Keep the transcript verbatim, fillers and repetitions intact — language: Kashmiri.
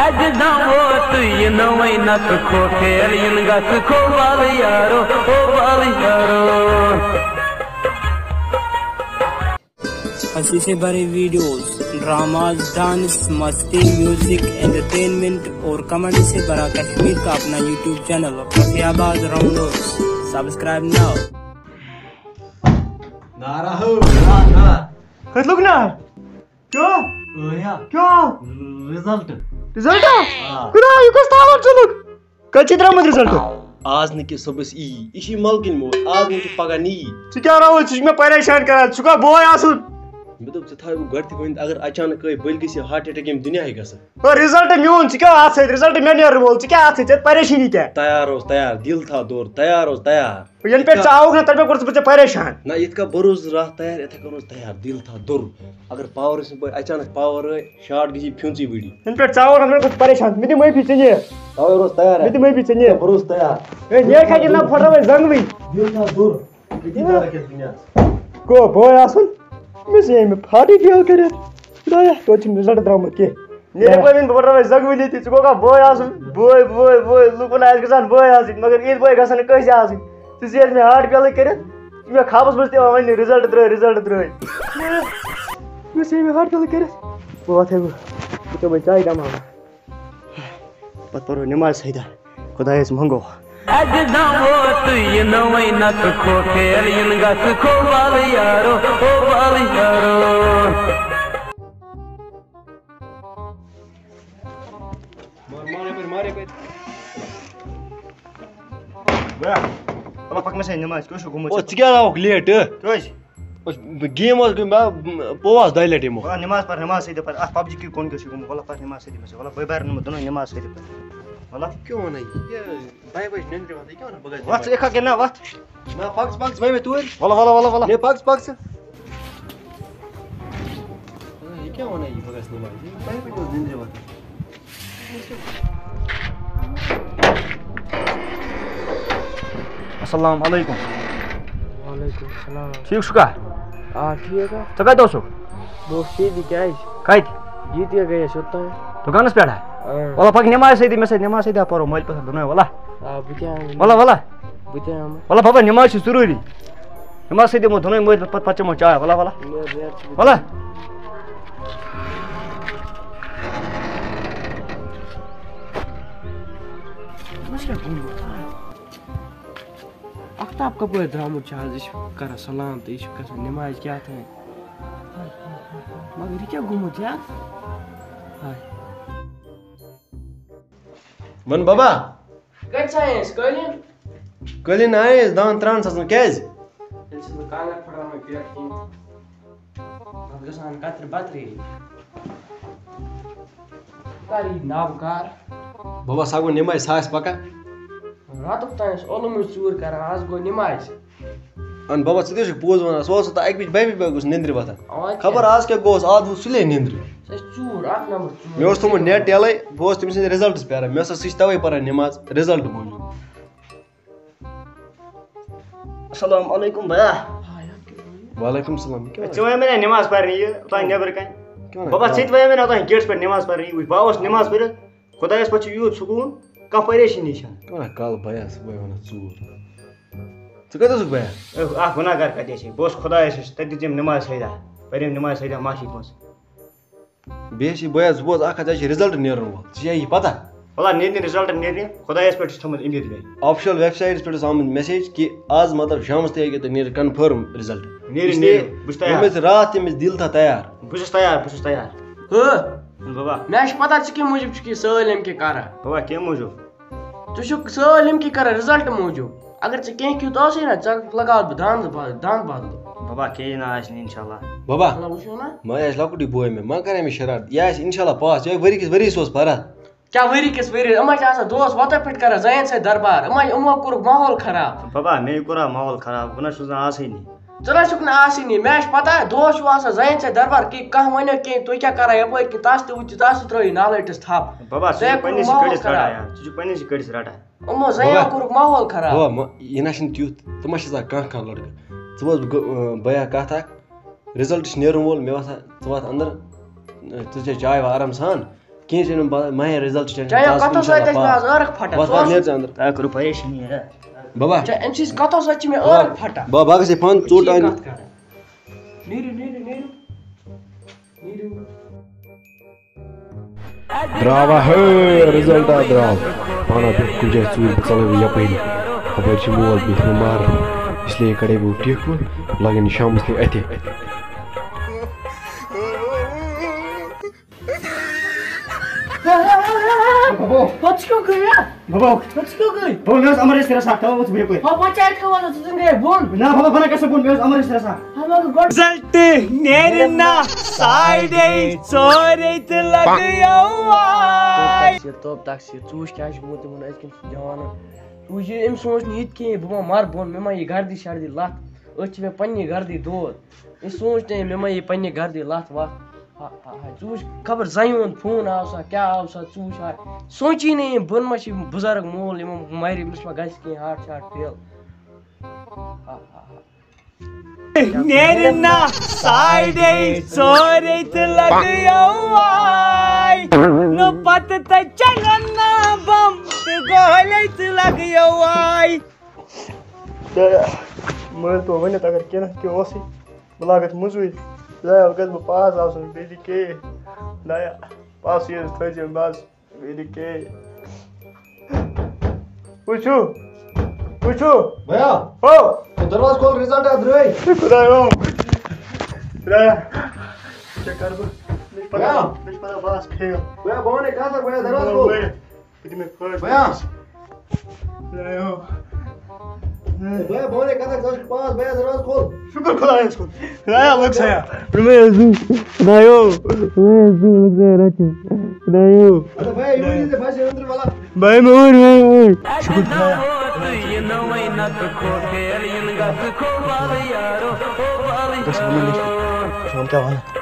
اجدان ووت یہ نوے نت کھو پھیر ین گس کھو بال یارو، او بال یارو۔ ہنسی سے بھرے ویڈیوز، ڈراماز، ڈانس، مستی، میوزک، انٹرٹینمنٹ اور کمنٹ سے بھرا کشمیر کا اپنا یوٹیوب چینل فیصل آباد راؤنڈرز۔ سبسکرائب ناؤ۔ نارا ہو، نارا، نارا۔ کتھ لوگ نا؟ کیوں؟ ٲیا۔ کیوں؟ رزلٹ۔ رزلٹ؟ آ۔ خدا، یہ کس تاوان چلک؟ کتہِ چھِ درٛامُت رزلٹ؟ آز نہٕ کہِ صُبحس یی۔ یہِ چھِ ملکٕنۍ موج۔ آز نہٕ کہِ پگاہ نہٕ یی۔ ژٕ کیٛاہ راوُت؟ ژٕ چھُکھ مےٚ پریشان کران۔ ژٕ چھُکھا بوے آسُن؟ مےٚ دوٚپ، ژےٚ تھاوے بہٕ گۄڈٕ تہِ ؤنِتھ، اگر اچانک گٔے، بٔلۍ گژھِ یہِ ہارٹ اٹیک ییٚمہِ دُنیاہٕے گژھن۔ ہے، رزلٹ میون، ژٕ کیٛاہ آسہٕ؟ رزلٹ مےٚ نیرُن وول، ژٕ کیٛاہ آسہٕ؟ ژےٚ پریشٲنی کیٛاہ؟ تیار اوس، تیار، دِل تھاو دوٚر، تیار اوس، تیار۔ ینہٕ پٮ۪ٹھ ژٕ آوُکھ نا، تنہٕ پٮ۪ٹھ کوٚرُس بہٕ ژےٚ پریشان۔ نہ، یِتھ کٔنۍ بہٕ روٗزُس راتھ تیار، یِتھے کٔنۍ روز تیار، دِل تھاو دوٚر۔ اگر پاور ٲسۍ نہٕ پٲٹھۍ اچانک پاور ٲے، شارٹ گژھِ یہِ پھیُنژٕے وٕڈی۔ ینہٕ پٮ۪ٹھ ژٕ آوُکھ نا، تنہٕ پٮ۪ٹھ کوٚرُس ژےٚ پریشان۔ مےٚ دِ معٲفی ژےٚ نیر۔ تاوَے روز تیار۔ مےٚ دِ معٲفی ژےٚ نیر۔ بہٕ روز تیار۔ ہے، نیر کھا کِنہٕ نہ پھٹراوے زنٛگوٕے۔ دِل تھاو دوٚر۔ أتی کر أکِس دُنیاہَس۔ کو بوے آسُن؟ مےٚ چھِ أمۍ پھاٹی فیل کٔرِتھ۔ خدایا، توتہِ چھُنہٕ رِزلٹ درٛامُت کینٛہہ۔ نیرِ بوے، وۄنۍ بہٕ پھٹراوے زنٛگوٕے ییٚتی۔ ژٕ گوٚو کانٛہہ بوے آسُن؟ بوے، بوے، بوے۔ لُکن آسہِ گژھان بوے آسٕنۍ، مگر یِتھ بوے گژھن نہٕ کٲنٛسہِ آسٕنۍ۔ ژٕ زیٖٹھ مےٚ ہارٹ فیلٕے کٔرِتھ۔ ژٕ مےٚ خوابَس منٛز تہِ یِوان وَننہِ، رِزلٹ درٛٲے، رِزلٹ درٛٲے۔ مےٚ چھِ أمۍ ہارٹ فیلٕے کٔرِتھ۔ بہٕ وۄتھَے وۄنۍ۔ بہٕ چٮ۪مہٕ وۄنۍ چاے کَماوان۔ پتہٕ پرو نماز سجدہ، خدایس منگو۔ اجدان ووت یہ نوے نت کھو پھیر ین گس کھو بال یارو، او بال یارو۔ اللہ پاک مےٚ سۭتۍ نماز، کیٛاہ چھُ گوٚمُت او، ژےٚ؟ ژٕ کیٛاہ آوُکھ لیٹ، ٲ؟ کیٛازِ؟ بس، game حظ گٔے مےٚ، بہٕ پوٚواس دۄیہِ لٹہِ یِمو۔ وَلہٕ نماز پَر، نماز سۭتۍ پَر۔ اَتھ پب جی کہِ کُن کیٛاہ چھُ گوٚمُت؟ وَلہٕ پَر نماز سۭتۍ مےٚ سۭتۍ۔ وَلہٕ بٔے بارٕ نِمہٕ دۄنوَے نماز سۭتۍ پَر۔ وَلہٕ۔ کیٛاہ وَنان یہِ؟ یہِ بَہہِ بَجہِ نِنٛدرِ وَتھٕے، کیٛاہ وَنان بہٕ گژھٕ وَتھ ژٕ نٮ۪مازِ؟ اِکھا کِنہٕ نہ وَتھ؟ نہ، پَک ژٕ، پَک ژٕ، وۄنۍ مےٚ توٗرۍ۔ وَلہٕ، وَلہٕ، وَلہٕ، وَلہٕ۔ ہے، پَک ژٕ، پَک ژٕ۔ یہِ کیٛاہ وَنان یہِ بہٕ گژھٕ نٮ۪مازِ؟ یہِ بَہہِ بَجہِ اوس نِنٛدرِ وَتھٕے۔ السلام علیکم۔ وعلیکم السلام۔ ٹھیٖک چھُکھا؟ آ، ٹھیٖک ہا۔ ژٕ کَتہِ اوسُکھ؟ بہٕ اوسُس ییٚتی، کیٛازِ؟ کَتہِ؟ ییٚتی ہا گٔیَس یوٚتام۔ دُکانَس پٮ۪ٹھ ہا؟ اۭں۔ وَلہٕ پَکھ نٮ۪مازِ سۭتی، مےٚ سۭتۍ نٮ۪مازِ سۭتۍ ہا پَرو مٲلۍ پَتہٕ دۄنوَے، وَلہٕ۔ آ، بہٕ تہِ اَنہٕ۔ وَلہٕ، وَلہٕ۔ بہٕ تہِ اَنہٕ۔ وَلہٕ بَبا، نٮ۪ماز چھِ ضروٗری۔ نٮ۪ماز سۭتۍ دِمو دۄنوَے مٲلۍ پَتہٕ، پَتہٕ چٮ۪مو چاے، وَلہٕ، وَلہٕ۔ نیر، نیر ژٕ۔ وَلہٕ۔ آفتاب کپٲرۍ درٛامُت چھُ آز؟ یہِ چھُ کران سلام تہٕ یہِ چھُ گژھان نمازِ کیٛاہ تام۔ مگر یہِ کیٛاہ گوٚمُت یتھ؟ ہاے۔ وَن بابا۔ کَتہِ ژایے أسۍ قٲلیٖن؟ قٲلیٖن آیے أسۍ دَہَن تٕرٛہَن ساسَن، کیٛازِ؟ تیٚلہِ چھُس بہٕ کانٛگٕر پھٕٹراوان پٮ۪ٹھ کِہیٖنۍ۔ پَتہٕ گژھان کَترِ بَترِ۔ کر یی ناو کار؟ بابا، سا گوٚو نمازِ، سا آسہِ پَکان۔ راتُک تام ٲسۍ علمٕے ژوٗر کران، آز گوٚو نمازِ۔ اَن بابا، ژٕ تہِ چھُکھ پوٚز وَنان، سُہ اوس اوٚتام اَکہِ بَجہِ، بَہہِ بَجہِ بَجہِ گوٚژھ نِنٛدرِ وۄتھان۔ اَوا کیٛاہ؟ خبر آز کیٛاہ گوٚوس، آز ووت سُلے نِنٛدرِ۔ سُہ چھُ ژوٗر، اَکھ نمبر ژوٗر۔ مےٚ اوس تھوٚمُت net یَلَے، بہٕ اوسُس تٔمۍ سٕنٛدِ results پیاران، مےٚ ہسا سُہ چھِ تَوَے پَران نٮ۪ماز result موٗجوٗب۔ السلام علیکم بیا۔ وعلیکم السلام۔ کیٛاہ ژےٚ وَنے مےٚ نا نٮ۪ماز پَرنہِ یہِ اوٚتام نٮ۪برٕ کَنہِ؟ کیٛاہ وَنان؟ بابا، ژٕ تہِ وَنے مےٚ نا اوٚتام gateس پٮ۪ٹھ نٮ۪ماز پَرنہِ یہِ وٕچھ، بہٕ آوُس نٮ۪ماز پٔرِتھ، خۄدایَس پَتہٕ چھُ یوٗت سکوٗن، کانٛہہ پریشٲنی چھَنہٕ۔ کیٛاہ وَنان کالہٕ بیا صُبحٲے وَنان ژوٗر؟ ژٕ کَتہِ اوسُکھ بیا؟ اے، اَکھ گُناہ گار کَتہِ آسہِ ہے؟ بہٕ اوسُس خۄدایَس نِش، تَتہِ دِژ أمۍ نٮ۪ماز سجدہ، پٔرۍ أمۍ نٮ۪ماز سجدہ مسجد منٛز۔ بیٚیہِ چھِ بٲیِس بوز اَکھ کَتھ، ژےٚ چھِ result نیرَن وول، ژےٚ چھےٚ یہِ پَتہ؟ وَلہ، نیرِ نہٕ result، نیرِ نہٕ، خۄدایَس پٮ۪ٹھ چھِ تھٲومٕژ اُمید مےٚ۔ Official websiteس پٮ۪ٹھ ٲس آمٕژ message کہِ آز مطلب شامَس تہِ ہیٚکہِ تہٕ نیرِ confirm result۔ نیرِ، اس لیے نیرِ، بہٕ چھُس تیار۔ ییٚمِس راتھ تٔمِس دِل تھا تیار۔ بہٕ چھُس تیار، بہٕ چھُس تیار۔ ہہ؟ بابا۔ مےٚ چھِ پَتہ ژٕ کَمہِ موٗجوٗب چھُکھ یہِ سٲلِم کینٛہہ کَران۔ بابا، کَمہِ موٗجوٗب؟ ژٕ چھُکھ سٲلِم کینٛہہ کران result موٗجوٗب۔ اگر ژےٚ کینٛہہ کیُتھ آسے نا، ژٕ لگاوتھ بہٕ دانٛد با-، دانٛد بدلہٕ۔ بابا، کینٛہہ نہ آسہِ نہٕ، انشاءاللہ۔ بابا، اللہ وٕچھو نا۔ ما آسہِ لۄکٹُے بوے مےٚ، ما کرے مےٚ شرارت؟ یہِ آسہِ انشاءاللہ pass، یہِ آسہِ ؤری کِس ؤریَس اوس پران۔ کیٛاہ ؤری کِس ؤریَس؟ یِم ہا چھِ آسان دۄہَس وَتَن پٮ۪ٹھ کران زَنٮ۪ن سۭتۍ دربار۔ یِم ہا، یِمو کوٚرُکھ ماحول خراب۔ بابا، مےٚ کوٚرا ماحول خراب؟ بہٕ نہ چھُس نہٕ آسٲنی۔ ژٕ نہ چھُکھ نہٕ آسٲنی۔ مےٚ چھِ پتہ، دۄہَس چھُ آسان زَنٮ۪ن سۭتۍ دربار، کہِ کانٛہہ وَنیو کینٛہہ، تُہۍ کیٛاہ کران یَپٲرۍ کِنۍ؟ تَس تہِ وٕچھِو، تَس تہِ ترٛٲیِو نالٲیٹَس تھَپھ۔ بابا، ژٕ ژٕ چھُکھ چھُکھ پنٛنِسٕے ماحول کٔٹِس رَٹان خراب۔ یار، ژٕ چھُکھ پنٛنِسٕے کٔٹِس رَٹان۔ یِمو زَنٮ۪و بابا۔ کوٚرُکھ ماحول خراب۔ بابا، مہ-، یہِ نہ چھُنہٕ تیُتھ، ژٕ ما چھِ آسان کانٛہہ کانٛہہ لٔڑکہٕ۔ ژٕ بوز بہٕ گو-، بیا کَتھ اَکھ، result چھِ نیرُن وول، مےٚ باسان، ژٕ وَتھ اَندَر، ژٕ چے چاے وا آرام سان۔ کِہیٖنۍ چھُنہٕ، بہٕ، مَہ ہیٚیہِ result tension، چاہے ژٕ آس کَتھو اِنشاء سۭتۍ اللہ گژھِ مےٚ پاس۔ آز عٲرَق پھٹان۔ وَتھ، ژٕ وَتھ، آس نیر ژٕ اَنٛدر۔ تۄہہِ کٔرٕو پریشٲنی، ہے۔ بَبا۔ چاہے أمۍ سٕنٛز کَتھو سۭتۍ چھِ مےٚ بَبا، عٲرَق پھٹان۔ بَبا، بہٕ گژھٕ یہِ پانہٕ ژوٚٹ ژٕ یہِ اَننہِ۔ کَتھ کَران؟ نیٖرِو، نیٖرِو، نیٖرِو۔ نیٖرِو۔ درٛاوا ہے، result آ درٛاو۔ پانہ بیٚہہ کُنہِ جایہِ ژوٗرِ، بہٕ ژَلَے وۄنۍ یَپٲری۔ ہُپٲرۍ چھِ مول بِہِتھ مےٚ ماران۔ اس لیے کَڑَے بہٕ ٹیٚکھ وۄنۍ، لَگَن یہِ شامَس تام اَتھِ۔ بَبو۔ پَتہٕ چھُ کیٛاہ گٔے، ہا؟ بَبو۔ پَتہٕ چھُ کیٛاہ گٔے؟ بَبو، مےٚ اوس اَمر ٲسۍ رَژھا، تَوَے ووٚتھُس بہٕ یَپٲرۍ۔ ہا، پَتہٕ چھِ اَتہِ کَوَل اوسُس ژٕ گٔے بۄن۔ نہ، بَبو، بہٕ نہ گژھٕ بۄن، مےٚ اوس اَمر ٲسۍ رَژھا۔ ہا، مگر گۄڈٕ result نیرِ نہ ساڑے ژورے تہٕ لَگیو آے۔ توب تقصیر، توب تقصیر، ژٕ وٕچھ کیٛاہ چھُ گوٚمُت یِمَن أزکٮ۪ن جوانَن۔ ژٕ وٕچھ، أمۍ سوٗنٛچ نہٕ یہِ تہِ کِہیٖنۍ، بہٕ ما مَرٕ بۄن، مےٚ ما یی گردی شردی لَتھ، أتھۍ چھِ مےٚ پنٛنی گردی دود۔ أمۍ سونٛچ نہٕ، مےٚ ما یی پنٛنہِ گردی لَتھ وَتھ۔ ہا، ہا، ہا۔ ژٕ وٕچھ، خبر زَنہِ ہُنٛد فون آو سا، کیٛاہ آو سا، ژٕ وٕچھ ہا۔ سونٛچی نہٕ أمۍ، بہٕ ما چھِ بُزرگ مول، یِمَن مَرِ، أمِس ما گژھِ کینٛہہ heart شاٹ fail۔ ہا، ہا، ہا۔ نیرِ نہ ساڑے ژورے تہٕ لَگیو آے۔ نہٕ پَتہٕ تہٕ چَلَن نہ بم تہٕ گولے تہٕ لَگیو آے۔ دایا، مٲلۍ تو ؤنِتھ اگر کینٛہہ نَتہٕ کینٛہہ اوسُے، بہٕ لاگَتھ مٔزوٗرۍ۔ دایا، وۄنۍ گژھٕ بہٕ پاس آسُن، بیٚیہِ دِ کے۔ دایا، پاسٕے یٲژ تھٲیزِ بَس، بیٚیہِ دِ کے۔ وٕچھِو، وٕچھِو۔ بیا۔ ہو۔ ہے، دروازٕ کھول، result آ درٛٲے۔ خۄدایو۔ خۄدایا۔ ژےٚ کَرٕ بہٕ۔ مےٚ چھِ پَتہ، بیا۔ مےٚ چھِ پَتہ بہٕ آسہٕ fail۔ بیا، بہٕ وَنے کَتھ اَکھ، بیا، دروازٕ کھول۔ بیا۔ بہٕ دِمے فٲصلہٕ۔ بیا۔ خۄدایو۔ بیا، بہٕ وَنے کَتھ اَکھ، ژٕ چھُکھ پاس، بیا، دروازٕ کھول۔ شُکُر خۄدایَس کُن۔ خۄدایا، لٔگ سا یا۔ خۄدایو۔ خۄدایو، لٔگ سا یا رَچھِ۔ خۄدایو۔ اَدٕ بیا، یوٗرۍ یی ژےٚ باسہِ أنٛدرٕ وَلا۔ بیا، مےٚ اوٗرۍ، مےٚ اوٗرۍ۔ شُکُر خۄدایا۔ گژھ وَنُن یہِ۔ ژٕ وَن کیٛاہ وَنہٕ؟